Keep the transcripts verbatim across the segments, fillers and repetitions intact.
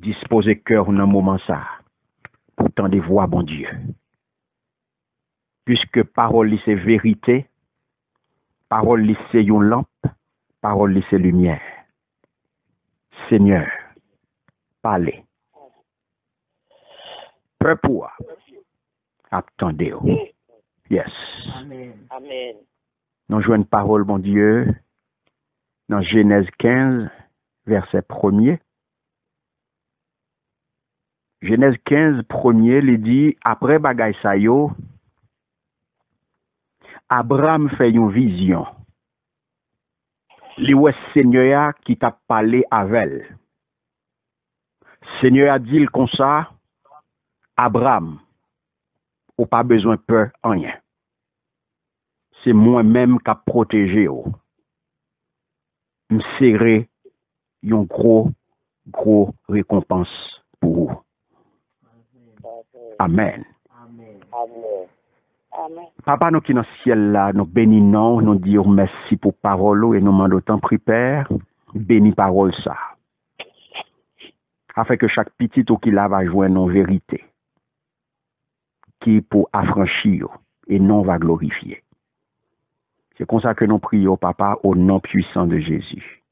Dispoze kè w nan moman sa a pou tande vwa Bondye. Piske pawòl li se verite, pawòl li se yon lanp, pawòl li se limyè. Senyè, pale. Pèp ou a ap tande w. Yes. Amen. Nou jwenn pawòl Bondye nan Jenèz kenz, vèsè premye. Jenèz kenz, premye, li di, apre bagay sa yo, Abram fè yon vizyon. Li wè Senyè a ki t ap pale avè l. Senyè a di l konsa, Abram, ou pa bezwen pè anyen. Se mwen menm k ap pwoteje w. M sere yon gwo, gwo rekonpans pou ou. Amèn. Papa nou ki nan syèl la, nou beni non w, nou di w mèsi pou pawòl ou e nou mande w tanpri, Pè, beni pawòl sa. Afin ke chak pitit ou ki la va jwenn yon verite ki pou afranchi yo e non w va glorifye. Se konsa ke nou priye w, Papa, au nom puissant de Jésus.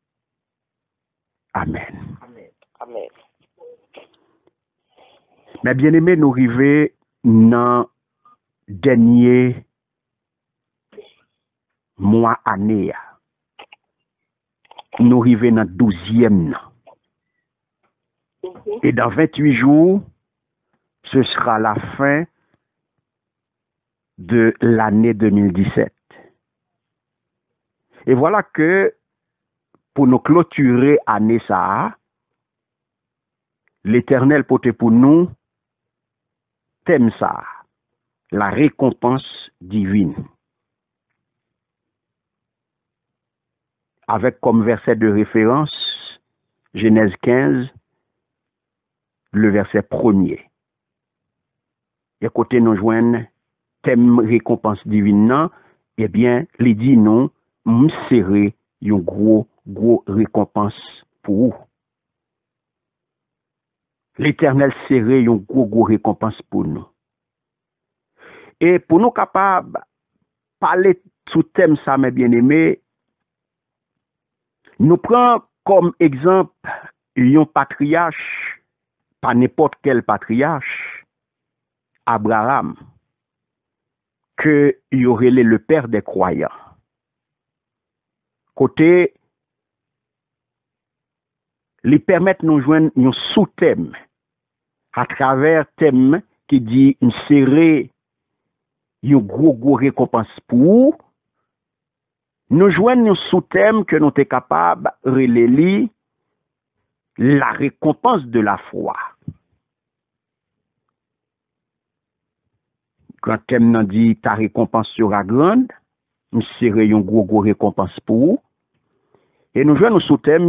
Amèn. Mes bien-aimés, nou rive nan dènye mwa ane a. Nou rive nan douzyèm nan. Et dans vingt-huit jours, ce sera la fin de l'année deux mille dix-sept. Et voilà que pou nou klotire ane sa a, Letènèl pote pou nou tèm sa a, la récompense divine. Avèk kòm vèsè de référence, Jenèz kenz, le vèsè premye. E kote nou jwenn tèm rekonpans divin nan, ebyen, li di nou, m sere yon gwo, gwo rekonpans pou ou. Letènèl sere yon gwo, gwo rekonpans pou nou. E pou nou kapab pale sou tèm sa, mes bien-aimés, nou pran kòm egzanp yon patriyach, pa nenpòt kèl patriyach, Abraram, ke yo rele le père des croyants. Kote li pèmèt nou jwenn yon soutèm atravè tèm ki di, m sere yon gwo, gwo rekonpans pou ou. Nou jwenn yon soutèm ke nou te kapab rele li la récompense de la foi. Gran tèm nan di, ta récompense sera grande. M sere yon gwo, gwo rekonpans pou ou. E nou jwenn yon soutèm,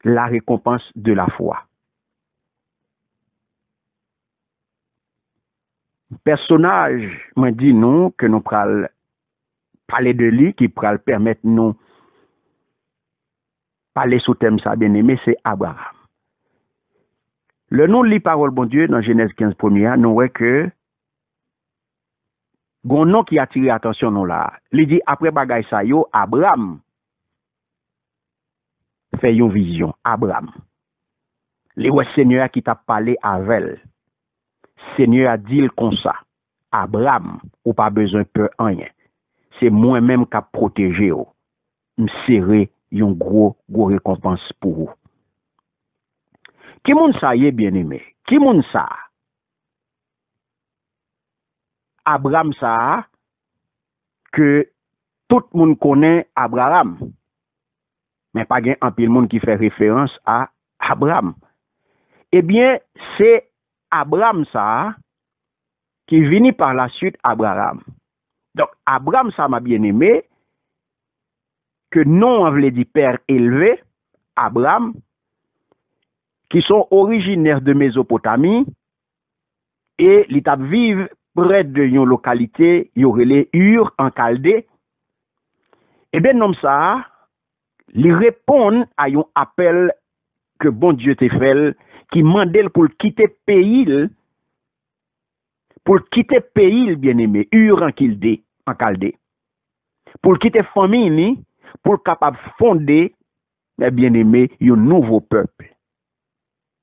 la récompense de la foi. Pèsonaj, mwen di nou, ke nou pral pale de li, ki pral pèmèt nou pale sou tèm sa, bien-aimés, se Abraram. Lè nou li pawòl Bondye nan Jenèz kenz premye a, nou wè ke gon non ki atire atansyon nou la. Li di, apre bagay sa yo, Abram fè yon vizyon, Abram. Li wè Senyè a ki t ap pale avè l. Senyè a di l konsa, Abram, ou pa bezwen pè anyen. Se mwen menm k ap pwoteje w. M sere yon gwo, gwo rekonpans pou ou. Ki moun sa ye, bien-aimés? Ki moun sa? Abram sa a, ke tout moun konnen Abraram. Men pa gen anpil moun ki fè referans a Abram. Ebyen, se Abram sa a ki vini par la suite Abraram. Donk, Abram sa, mes bien-aimés, ke non an vle di pè elve, Abram, ki se yon orijinè de Mezopotami, e li t ap viv prè de yon lokalite yo rele Ur an Kalde. Ebyen, nonm sa a, li reponn a yon apèl ke Bondye te fè l, ki mande l pou l kite peyi l, pou l kite peyi l, byeneme, Ur an Kilde, an Kalde, pou l kite fanmi li, pou l kapab fonde, men byeneme, yon nouvo pèp.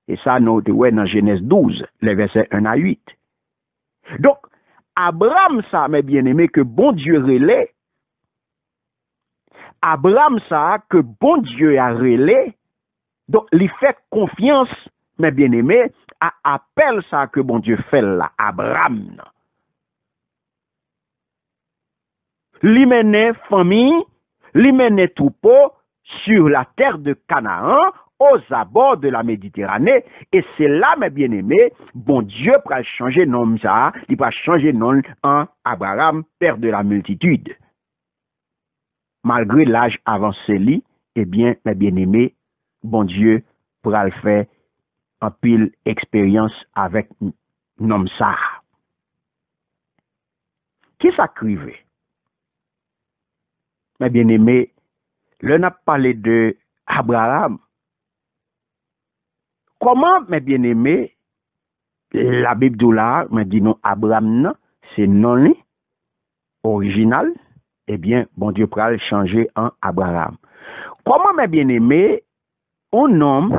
E sa, nou te wè nan Jenèz douz, lè vèsè en a uit. Donk, Abram sa, men byeneme, ke Bondye rele, Abram sa a ke Bondye a rele, donk, li fè konfyans, men byeneme, a apèl sa a ke Bondye fè l la, Abram nan. Li mennen fanmi, li mennen twoupo sur la terre de Canaan, aux abords de la Méditerranée, e se la, men byeneme, Bondye pral chanje non sa a, li pral chanje non l an Abraham, père de la multitude. Malgre laj avanse li, ebyen, men byeneme, Bondye pral fè anpil eksperyans avèk nonm sa a. Kisa k rive? Men byeneme, lè n ap pale de Abraham, kòman, men byeneme, Labib di w la a, mwen di nou Abram nan, se non li orijinal, ebyen, Bondye pral chanje an Abraham. Kòman, men byeneme, yon nonm,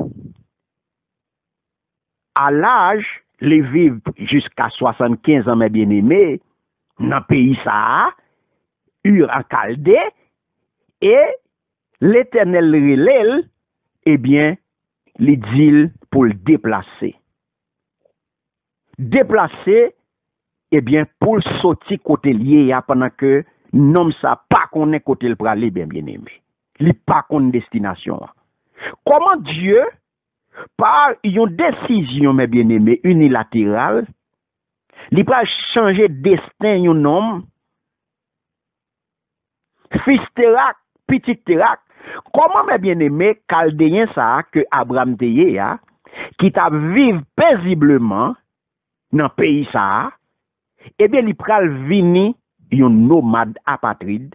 a laj, li viv jiska swasannkenz an, men byeneme, nan peyi sa a, Ur an Kalde, e Letènèl rele l, ebyen, li di l pou l deplase. Deplase, ebyen, pou l soti kote l ye a, pandan ke nonm sa pa konnen kote l prale, byen, byeneme. Li pa konn destinasyon an. Kòman Dye, pa yon desizyon, men byeneme, inilateral, li pral chanje desten yon nonm, fis Terak, pitit Terak? Kòman, men byeneme, Kaldeyen sa a ke Abram te ye a, ki t ap viv pezibleman nan peyi sa a, ebyen, li pral vini yon nomad apatrid,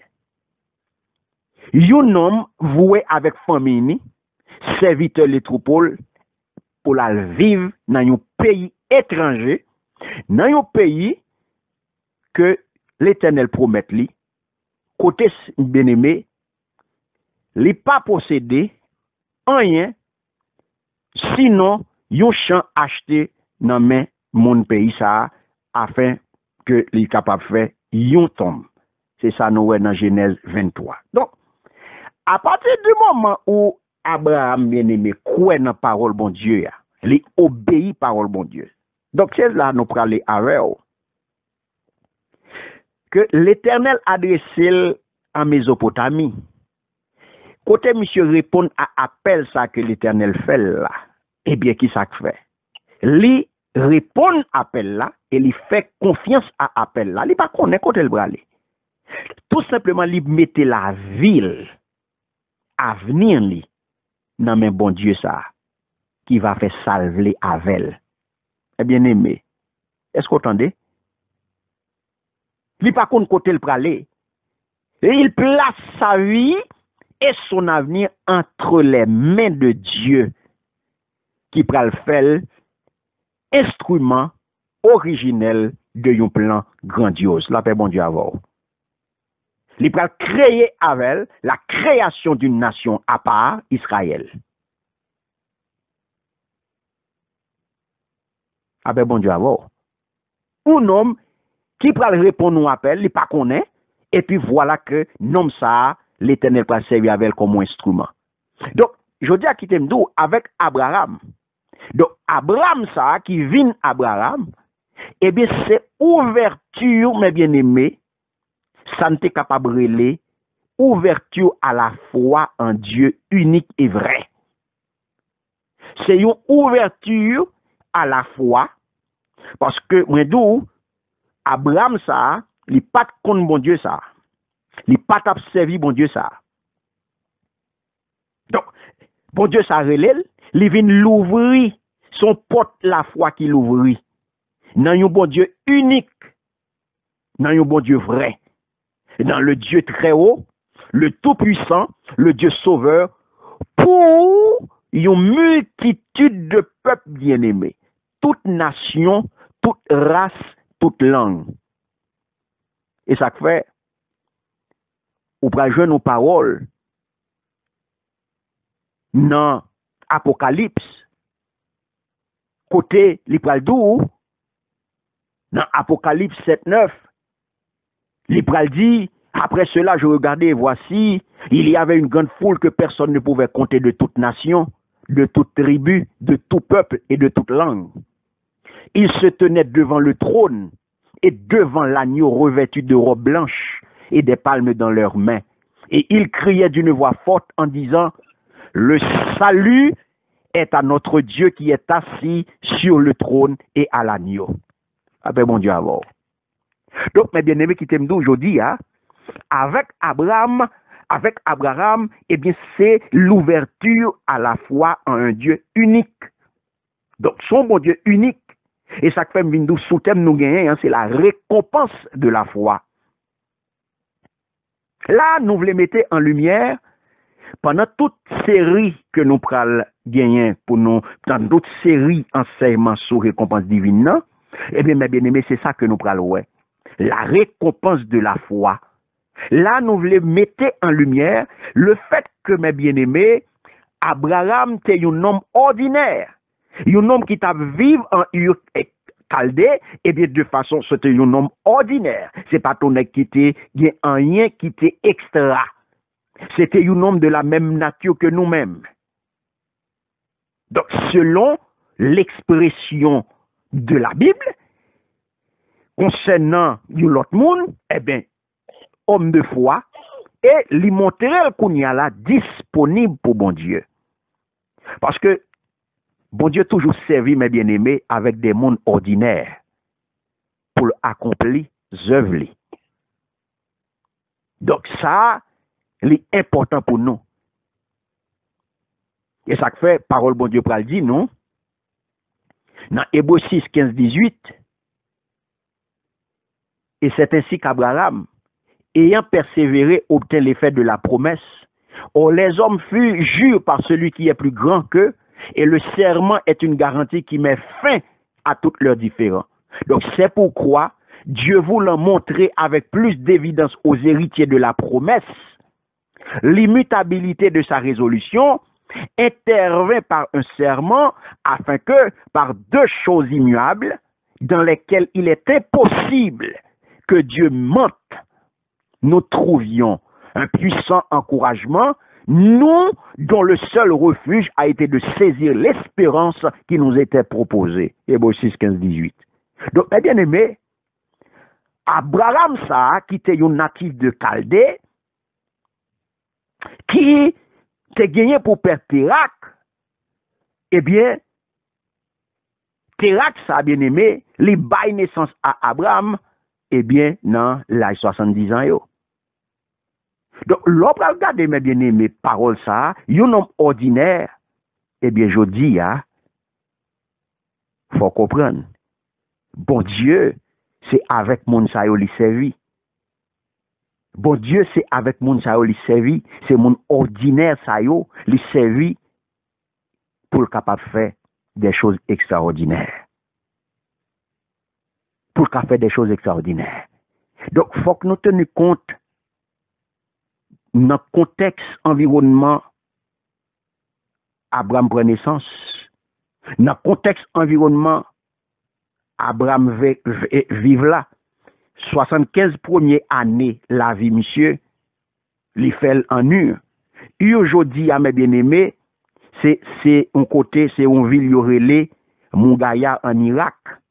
yon nonm voue avèk fanmi ni, sèvitè letwoupo l, pou l al viv nan yon peyi etranje, nan yon peyi ke Letènèl pwomèt li, kote, byeneme, li pa posede anyen, sinon yon chan achte nan men moun peyi sa a, afen ke li kapab fè yon tonm. Se sa nou wè nan Jenèz venntwa. Donk, apati di moman ou Abraham, byeneme, kwè nan pawòl Bondye a, li obeyi pawòl Bondye. Donk, se la nou prale avè w. Ke Letènèl adrese l an Mezopotami, kote misye reponn a apèl sa ke Letènèl fè l la. Ebyen, ki sa k fè? Li reponn apèl la e li fè konfyans a apèl la. Li pa konnen kote l prale. Tou senpleman, li mete lavi l, avni li, nan men Bondye sa a, ki va fè sa l vle avè l. Ebyen, byeneme, èske w tande? Li pa konn kote l prale. Et il place sa vie et son avenir entre les mains de Dieu, ki pral fè l enstriman orijinèl de yon plan grandyoz. Lapè Bondye avè w. Li pral kreye avè l la création d'une nation à part, Israël. Apè Bondye avè w. Yon nonm ki pral reponn yon apèl, li pa konnen, epi vwala ke nonm sa a, Letènèl pral sèvi avè l kòm yon enstriman. Donk, jodi a kite m di w, avèk Abraham. Donk, Abraham sa a ki vin Abraham, ebyen, se ouvèti, men byeneme, sa n te kapab rele ouvèti a la fwa an Dye inik e vrè. Se yon ouvèti a la fwa, paske mwen di w, Abraham sa a, li pa t konn Bondye sa a. Li pa t ap sèvi Bondye sa a. Donk, Bondye sa a rele l, li vin louvri, se yon pòt lafwa ki louvri nan yon Bondye inik, nan yon Bondye vrè, dans le Dieu très haut, le Tout-Puissant, le Dieu Sauveur, pou yon miltitid de pèp byeneme, tout nasyon, tout ras, tout lang. E sa k fè, ou pral jwenn yon pawòl nan Apokalips, kote li pral di w, nan Apokalips sèt nèf, li pral di, après cela, je regardai, et voici, il y avait une grande foule que personne ne pouvait compter, de toute nation, de toute tribu, de tout peuple et de toute langue. Ils se tenaient devant le trône et devant l'agneau revêtus de robes blanches et des palmes dans leurs mains. Et ils criaient d'une voix forte en disant, le salut est à notre Dieu qui est assis sur le trône et à l'agneau. Lapè Bondye avè w. Donk, mè byeneme, kite m di w jodi a, avèk Abraham, avèk Abraham, ebyen, se l'ouverture à la foi en un Dieu unique. Donk, se yon Bondye inik. E sa k fè m vin di w sou tèm nou genyen an, se la récompense de la foi. La, nou vle mete an limyè, pandan tout seri ke nou pral genyen pou nou, pandan tout seri ansèyman sou rekonpans divin nan, ebyen, mè byeneme, se sa ke nou pral wè. La récompense de la foi. La, nou vle mete an limyè le fait que, mè byeneme, Abraham te yon nonm òdinè, yon nonm ki t ap viv an Ur Kalde, ebyen, de fason, se te yon nonm òdinè. Se pa t yon nèg ki te gen anyen ki te ekstra. Se te yon nonm de la menm nati ke nou menm. Donk, selon l'expression de la Bible, konsènan yon lòt moun, ebyen, homme de foi, e li montre l kounye a la disponib pou Bondye. Paske Bondye toujou sèvi, mè byeneme, avèk de moun òdinè pou l akonpli zèv li. Donk, sa a, li enpòtan pou nou. E sa k fè pawòl Bondye pral di nou, nan Ebre sis, kenz, dizuit, et c'est ainsi qu'Abraham, ayant persévéré, obtint l'effet de la promesse. Or, les hommes furent jurés par celui qui est plus grand qu'eux, et le serment est une garantie qui met fin à toutes leurs différends. Donc, c'est pourquoi, Dieu voulant montrer avec plus d'évidence aux héritiers de la promesse l'immutabilité de sa résolution, intervint par un serment, afin que, par deux choses immuables, dans lesquelles il est impossible que Dieu mente, nous trouvions un puissant encouragement, nous dont le seul refuge a été de saisir l'espérance qui nous était proposée. Ebre sis, kenz, dizuit. Donk, mè byeneme, Abraham sa a, ki te yon natif de Kalde, ki te genyen pou pè Terak, ebyen, Terak sa, byeneme, li bay nesans a Abraham, ebyen, nan laj swasanndizan yo. Donk, lè w pral gade, mè byeneme, pawòl sa a, yon nonm òdinè, ebyen, jodi a, fò w konprann, Bondye, se avèk moun sa yo li sèvi. Bondye, se avèk moun sa yo li sèvi, se moun òdinè sa yo li sèvi pou l kapab fè de choz ekstraòdinè. Pou l ka fè de choz ekstraòdinè. Donk, fòk nou teni kont nan kontèks anviwònman Abraham pran nesans, nan kontèks anviwònman Abraham ve- ve- viv la, swasannkenz premye ane lavi misye, li fè l an Ur. Ur jodi a, mè byeneme, se se yon kote, se yon vil yo rele Mougaya ann Irak.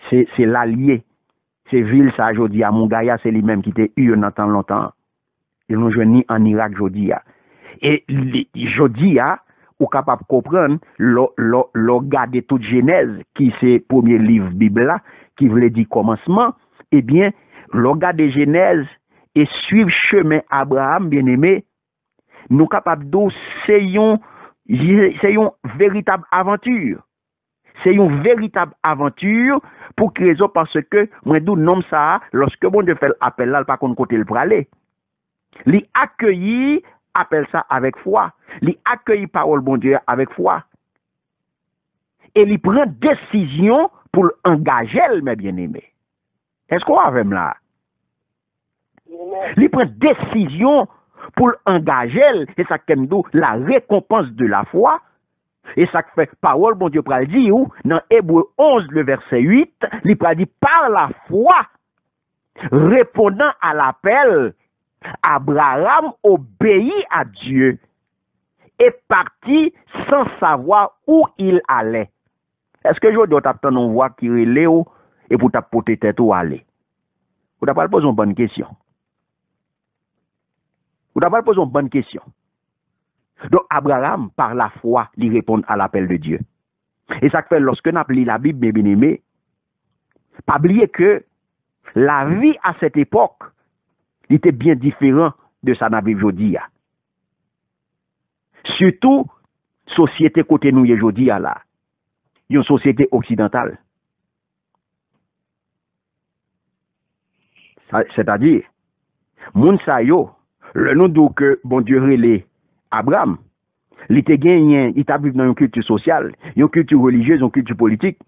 Se se la l ye. Se vil sa a jodi a, Mougaya, se li menm ki te Ur nan tan lontan an. E nou jwenn li ann Irak jodi a. E li- jodi a, ou kapab konprann, lè w- lè w- lè w gade tout Jenèz, ki se premye liv Bib la, ki vle di kòmansman, ebyen, lè w gade Jenèz e swiv chemen Abraham, byeneme, nou kapab di w se yon, se yon veritab avanti. Se yon veritab avanti pou ki rezon? Paske mwen di w nonm sa a, lòske Bondye fè l apèl la, l pa konn kote l prale. Li akeyi apèl sa avèk fwa. Li akeyi pawòl Bondye a avèk fwa. E li pran desizyon pou l angaje l, mè byeneme. Èske w avè m la? Li pran desizyon pou l angaje l, e sa k fè m di w la récompense de la foi, e sa k fè pawòl Bondye pral di w nan Ebre onz, le vèsè uit, li pral di, par la foi, répondant à l'appel, Abraham obéit à Dieu et partit sans savoir où il allait. Èske jodi a w t ap tann yon vwa ki rele w epi w t ap pote tèt ou ale? Ou ta pral poze yon bann kesyon. Ou ta pral poze yon bann kesyon. Donk, Abraham, par la foi, li reponn a lapèl de Dye. E sa k fè, lòske n ap li Labib, mè byeneme, pa bliye ke lavi a sèt epòk, li te byen diferan de sa n ap viv jodi a. Sitou, sosyete kote nou ye jodi a la, yon sosyete oksidantal. Sa, sètadi, moun sa yo, lè nou di w ke Bondye rele Abram, li te genyen, li t ap viv nan yon kilti sosyal, yon kilti relijyez, yon kilti politik,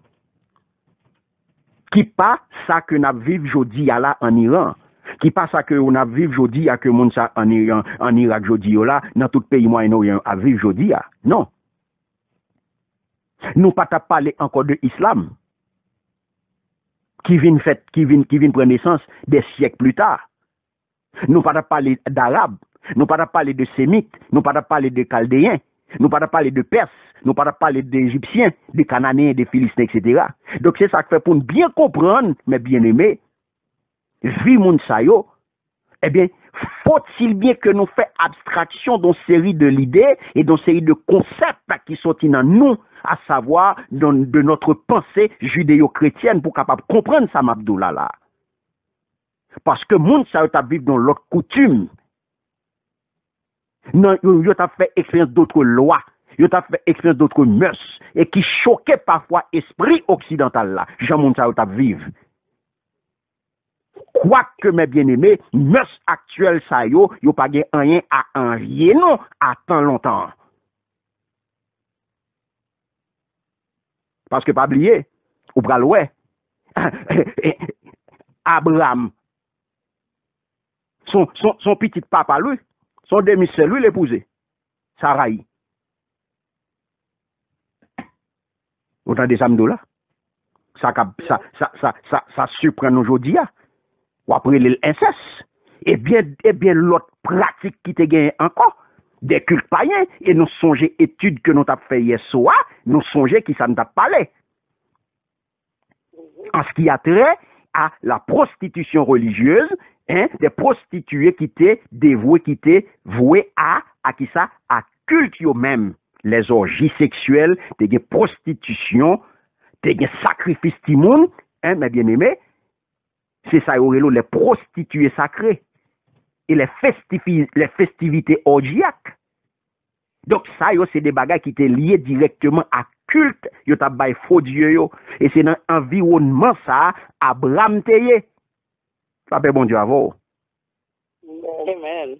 ki pa sa ke n ap viv jodi a la ann Iran, ki pa sa ke n ap viv jodi a ke moun sa ann Iran, ann Irak jodi yo la, nan tout peyi Mwayen Oryan ap viv jodi a. Non. Nou pa t ap pale ankò de islam, ki vin fèt, ki vin, ki vin pran nesans dè syèk pli ta. Nou pa t ap pale darab, nou pa t ap pale de semit, nou pa t ap pale de kaldeyen, nou pa t ap pale de pès, nou pa t ap pale de ejipsyen, de kananeyen, de filisten, etsetera. Donk, se sa k fè pou n byen konprann, mè byeneme, vi moun sa yo, ebyen, faut-il bien que nou fè abstraksyon de yon seri de lide e de yon seri de konsèp ki soti nan nou, à savoir de, de notre pensée judéo-chrétienne, pou kapab konprann sa m ap di w la la. Paske moun sa yo t ap viv nan lòt koutim. Nan, yo, yo t ap fè eksperyans dotre lwa, yo t ap fè eksperyans dotre mès, e ki choke pafwa espri oksidantal la, jan moun sa yo t ap viv. Kwake, mè byeneme, mès aktyèl sa yo, yo pa gen anyen a anvye nou a tan lontan. Paske pa bliye, ou pral wè, Abram, son, son, son pitit papa l wi, son demi sè l wi, l epouze Sarayi. Ou tande sa m di w la? Sa k ap, sa, sa, sa, sa, sa siprann nou jodi a. W ap rele l ensès. E byen, e byen lòt pratik ki te genyen ankò, de kilt payen, e nou sonje etid ke nou t ap fè yè swa, nou sonje ki sa n t ap pale. En ce qui a trait à la prostitution religieuse, hein, des prostituées ki te devwe, ki te vwe a, a ki sa? A kilt yo menm. Les orgies sexuelles, te gen pwostitisyon, te gen sakrifis timoun, hein, mè byeneme, se sa yo rele les prostituées sacrées. E les festivi-, les festivités orgiaques. Donk, sa yo se de bagay ki te lye dirèkteman ak kilt yo t ap bay fo dye yo. E se nan anviwònman sa a Abram te ye. Lapè Bondye avè w. Amen.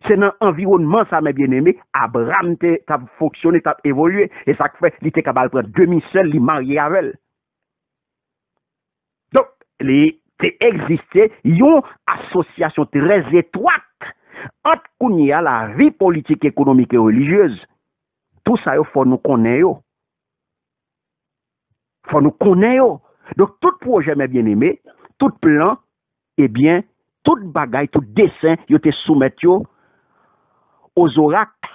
Se nan anviwònman sa, mè byeneme, Abram te, t ap fonksyone, t ap evolye. E sa k fè, li te kapab pran demi sè l, li marye avè l. Donk, li te egziste yon asosyasyon trè etwat ant kounye a lavi politik, ekonomik e relijyez. Tou sa yo fò nou konnen yo. Fò nou konnen yo. Donk, tout pwojè, mè byeneme, tout plan, ebyen, tout bagay, tout desen, yo te soumèt yo aux oracles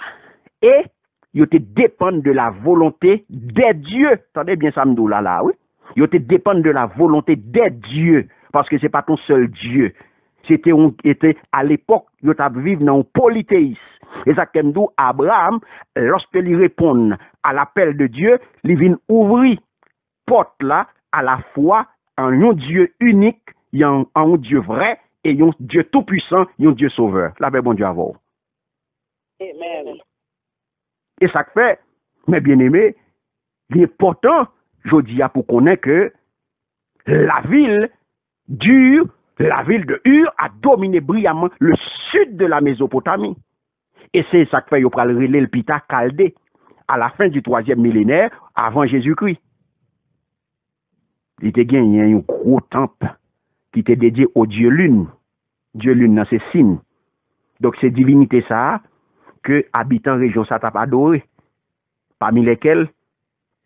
e yo te depann de la volonté des dieux. Tande byen sa m di w la, la, wi. Yo te depann de la volonté des dieux, paske se pa t yon sèl Dye. Se te yon, e te, a lepòk, yo t ap viv nan yon politeyis. E sa k fè m di w, Abraham, lòske li reponn a lapèl de Dye, li vin ouvri pòt la a la fwa an yon Dye inik, an, an yon Dye vrè, e yon Dye toupwisan, yon Dye sovè. Lapè Bondye avè w. Amen. E sa k fè, mè byeneme, li enpòtan jodi a pou konnen ke la ville d'Ur, la ville de Ur a dominé brillamment le sud de la Mésopotamie. E se sa k fè yo pral rele l pita Kalde, à la fin du troisième millénaire avant Jésus-Christ. Li te genyen yon gwo tanp ki te dedye o dye lin. Dye lin nan se Sin. Donk se divinite sa a ke abitan rejyon sa t ap adore, pami lèkèl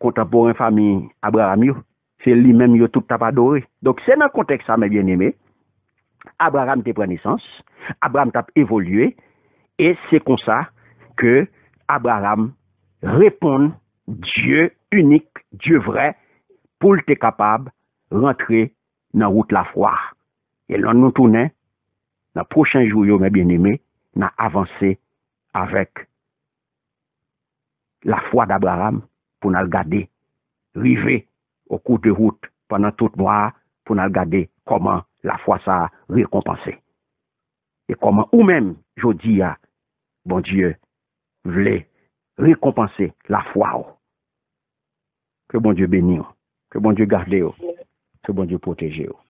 kontanporen fanmi Abraram yo, se li menm yo tout t ap adore. Donk se nan kontèks sa, mè byeneme, Abraram te pran nesans, Abraram t ap evolye, e se konsa ke Abraram reponn Dye inik, Dye vrè, pou l te kapab rantre nan wout lafwa. E lè nou tounen, nan pwochen jou yo, mè byeneme, n a avanse avèk lafwa d'Abraham pou n al gade, rive o kou de wout pandan tout mwa a, pou n al gade kòman lafwa sa a rekonpanse. E kòman ou menm, jodi a, Bondye vle rekonpanse lafwa w. Ke Bondye beni w. Ke Bondye gade w. Ke Bondye pwoteje w.